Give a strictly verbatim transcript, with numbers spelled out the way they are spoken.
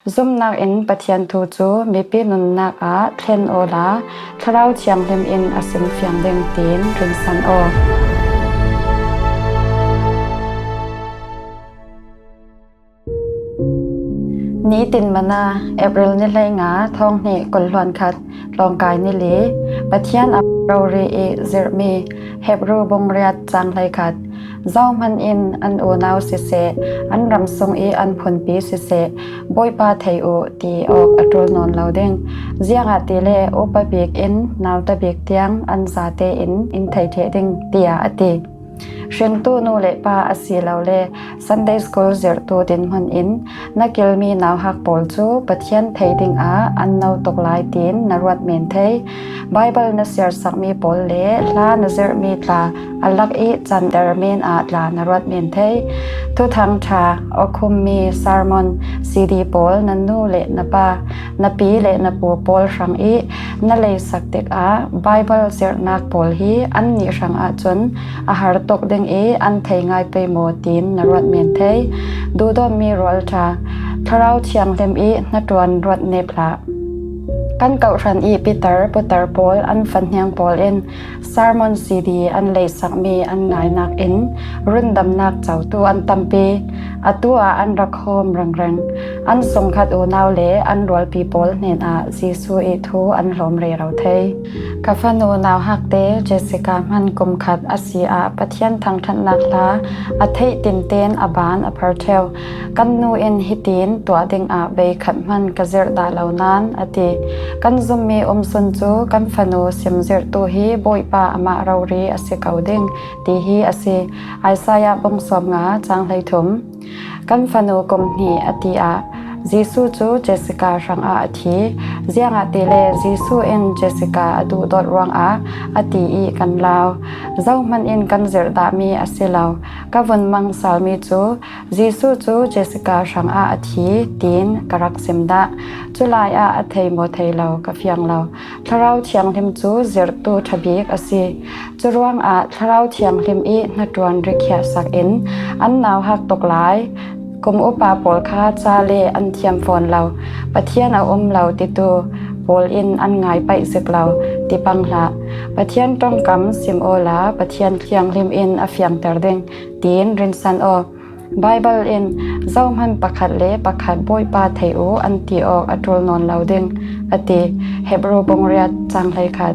Zumnak in Pathian thu cu mipi nunnak ah thlen awla Thlarau Thianghlim in a simfiang ding tiin rinsan aw. Nitin Manna, April ni hleinga, thawng hnih kul hluan khat, tlawngkai ni li. Pathian a rori i zirhmi. Hebru bung riat cang hlei khat. Zohman in an unau siseh, an ramsung i an phunpi siseh, Bawipa thei uh ti awk a ṭul nawn lo ding. Ziangahtile upa bik in nauta bik tiang an zate in in thei ṭheh ding, tiah a ti. Hringtu nu le pa asilole Sunday School zirhtu dinhmun in na kilmi nauhak pawl cu Pathian thei dingah an no tuk lai tiin na ruat men thei. Baibal na siarsakmi pawl le hla na zirhmi tla a lak i canter men ah tla na ruat men thei. Thuthang ṭha, awkhummi, sermon, C D pawl na nu le na pa, na pi le na pu pawl hrang i na leisak tikah Baibal zirhnak pawl hi annih hrang ahcun a har tuk ding i an thei ngai pei maw tiin na ruat men thei. Duhdawtmi rualṭha, Thlarau Thianghlim i hnaṭuan ruat nep hlah. Kan kawhhran i Peter, Puter pawl, an fahniang pawl in sermon C D an leisakmi an ngainak in rundamnak cotu an tampi. Atu ah an rak hawm rengreng. An sungkhat unau le an rualpi pawl hnenah Jesuh i thu an hlawm rero thei. Ka fanu nauhakte Jessica hman kum khat a si ah Pathian thangṭhatnak hla a theih tinten a ban a phar ṭheu. Kan nu in hitin tuah dingah bei khat hman ka zirh dah lo nain a ti. Kan zummi umsun cu kan fanu simzirhtu hi Bawipa amah rori a si ko ding, ti hi a si. Isaiah bung sawmnga cang hleithum. Kan fanu kum hnih a ti ah Jesuh cu Jessica hrangah a thi. Ziangahtile Jesuh in Jessica a duhdawt ruangah a ti i kan lau. Zohman in kan zirh dahmi a si lo. Ka vun mang salmi cu Jesuh cu Jessica hrangah a thi tiin ka rak sim dah. Culai ah a thei maw thei lo ka fiang lo. Thlarau Thianghlim cu zirhtu ṭha bik a si. Curuangah Thlarau Thianghlim i hnaṭuan rikhiahsak in an nauhak tuk lai. Kum upa pawl kha ca le an thiam fawn lo, Pathian a um lo titu pawl in an ngai paih zik lo, ti pang hlah. Pathian ṭongkam sim awla Pathian Thianghlim in a fiangter ding, tiin rinsan aw. Baibal in, "Zohman pakhat le pakhat Bawipa thei uh," an ti awk a ṭul nawn lo ding, a ti. Hebru bung riat cang hleikhat.